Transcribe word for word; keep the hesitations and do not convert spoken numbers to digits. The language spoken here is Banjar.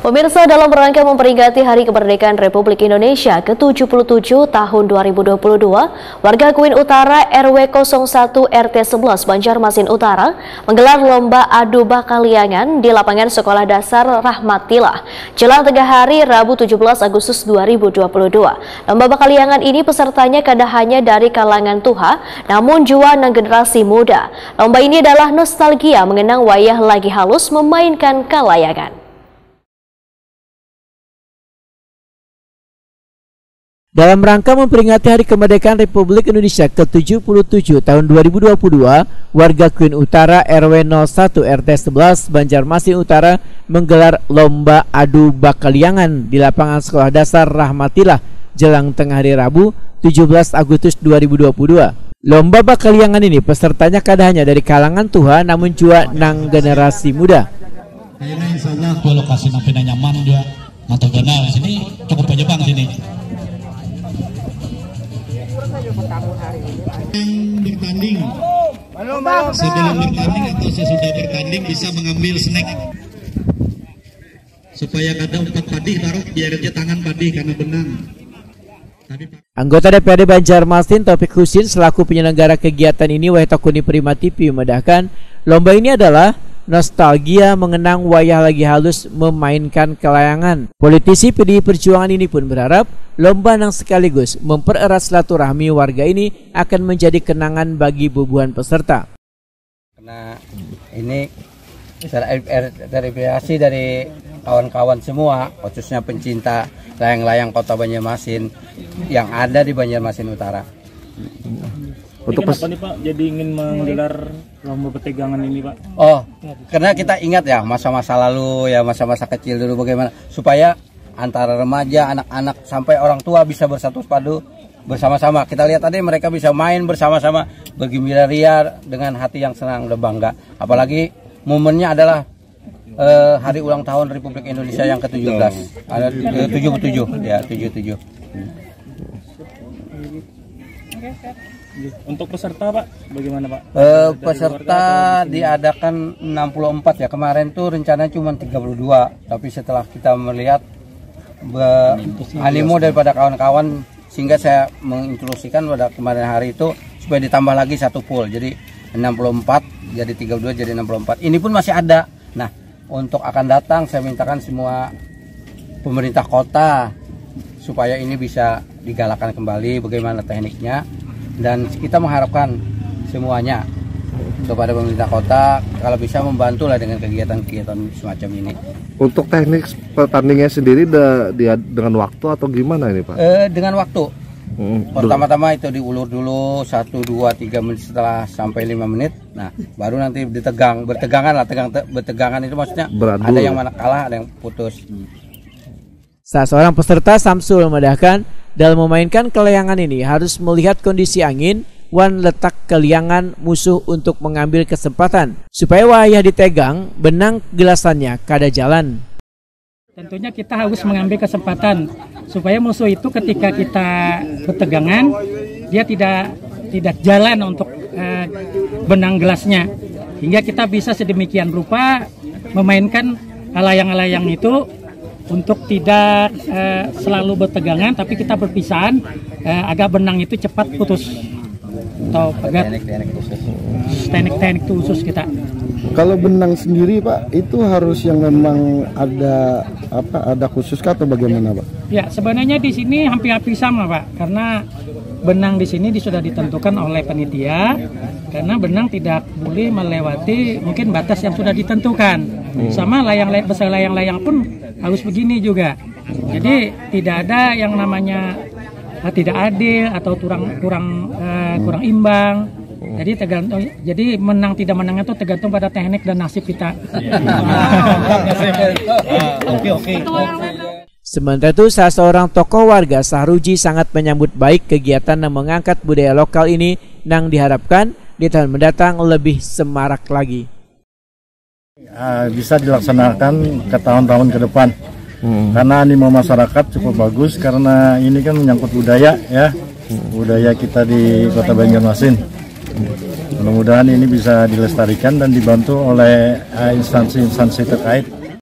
Pemirsa, dalam rangka memperingati Hari Kemerdekaan Republik Indonesia ke tujuh puluh tujuh tahun dua ribu dua puluh dua, warga Kuin Utara R W kosong satu R T sebelas Banjarmasin Utara menggelar lomba adu bakaliangan di lapangan Sekolah Dasar Rahmatillah, jelang tengah hari Rabu tujuh belas Agustus dua ribu dua puluh dua. Lomba bakaliangan ini pesertanya kada hanya dari kalangan tuha, namun jua nang generasi muda. Lomba ini adalah nostalgia mengenang wayah lagi halus memainkan kalayangan. Dalam rangka memperingati Hari Kemerdekaan Republik Indonesia ke tujuh puluh tujuh tahun dua ribu dua puluh dua, warga Kuin Utara R W nol satu R T sebelas Banjarmasin Utara menggelar lomba adu bakaliangan di lapangan Sekolah Dasar Rahmatillah jelang tengah hari Rabu tujuh belas Agustus dua ribu dua puluh dua. Lomba bakaliangan ini pesertanya kada hanya dari kalangan tuha namun jua nang generasi muda. Ini insya Allah kalau lokasi nang pina nyaman juga, mantap benar. Sini cukup aja bang sini. Yang bertanding, sebelum bertanding atau sesudah bertanding bisa mengambil snack supaya kada umpat padih taruh, biar aja tangan padih karena benang. Tapi Anggota D P R D Banjarmasin Taufik Husin selaku penyelenggara kegiatan ini wayah takuni Prima T V memedahkan, lomba ini adalah nostalgia mengenang wayah lagi halus memainkan kelayangan. Politisi P D I Perjuangan ini pun berharap lomba nang sekaligus mempererat silaturahmi warga ini akan menjadi kenangan bagi bubuhan peserta. Karena ini ter- ter- terinspirasi dari kawan-kawan semua, khususnya pencinta layang-layang Kota Banjarmasin yang ada di Banjarmasin Utara. Ini Untuk pes- kenapa nih Pak jadi ingin menggelar lomba petegangan ini Pak? Oh, karena kita ingat ya masa-masa lalu, ya masa-masa kecil dulu bagaimana supaya antara remaja, anak-anak sampai orang tua bisa bersatu padu bersama-sama. Kita lihat tadi mereka bisa main bersama-sama, bergembira ria dengan hati yang senang dan bangga. Apalagi momennya adalah eh, hari ulang tahun Republik Indonesia yang ke tujuh belas, ada ke tujuh puluh tujuh, ya tujuh puluh tujuh. Untuk peserta Pak, bagaimana Pak? Eh, Dari peserta keluarga atau di sini? Diadakan enam puluh empat ya, kemarin tuh rencana cuma tiga puluh dua, tapi setelah kita melihat be- animo daripada kawan-kawan, sehingga saya menginstruksikan pada kemarin hari itu supaya ditambah lagi satu pool, jadi enam puluh empat jadi tiga puluh dua jadi enam puluh empat. Ini pun masih ada. Nah, untuk akan datang saya mintakan semua pemerintah kota supaya ini bisa digalakkan kembali bagaimana tekniknya, dan kita mengharapkan semuanya kepada pemerintah kota kalau bisa membantulah dengan kegiatan-kegiatan semacam ini. Untuk teknik pertandingannya sendiri de- dia dengan waktu atau gimana ini, Pak? Eh, dengan waktu. Hmm, ber- Pertama-tama itu diulur dulu satu, dua, tiga menit, setelah sampai lima menit, nah baru nanti ditegang, bertegangan lah, tegang te- bertegangan itu maksudnya Beradu. Ada yang mana kalah, ada yang putus. Salah seorang peserta, Samsul, memedahkan, dalam memainkan kelayangan ini harus melihat kondisi angin wan letak keliangan musuh untuk mengambil kesempatan supaya wayah ditegang benang gelasannya kada jalan. Tentunya kita harus mengambil kesempatan supaya musuh itu ketika kita bertegangan, dia tidak tidak jalan untuk eh, benang gelasnya, hingga kita bisa sedemikian rupa memainkan layang-layang itu untuk tidak eh, selalu bertegangan, tapi kita berpisahan, eh, agar benang itu cepat putus atau pegat. Teknik-teknik khusus kita. Kalau benang sendiri, Pak, itu harus yang memang ada apa, ada khusus kah atau bagaimana, Pak? Ya, sebenarnya di sini hampir-hampir sama, Pak, karena benang di sini di- sudah ditentukan oleh panitia, karena benang tidak boleh melewati mungkin batas yang sudah ditentukan. Sama layang-layang, besar layang-layang pun harus begini juga. Jadi tidak ada yang namanya ah, tidak adil atau kurang kurang eh, kurang imbang. Jadi tergantung, jadi menang tidak menang itu tergantung pada teknik dan nasib kita. Oke, oke. Sementara itu, salah seorang tokoh warga, Sahruji, sangat menyambut baik kegiatan yang mengangkat budaya lokal ini, nang diharapkan di tahun mendatang lebih semarak lagi. Ah, bisa dilaksanakan ke tahun-tahun ke depan. Karena animo masyarakat cukup bagus karena ini kan menyangkut budaya ya. Budaya kita di Kota Banjarmasin. Mudah-mudahan ini bisa dilestarikan dan dibantu oleh ah, instansi-instansi terkait.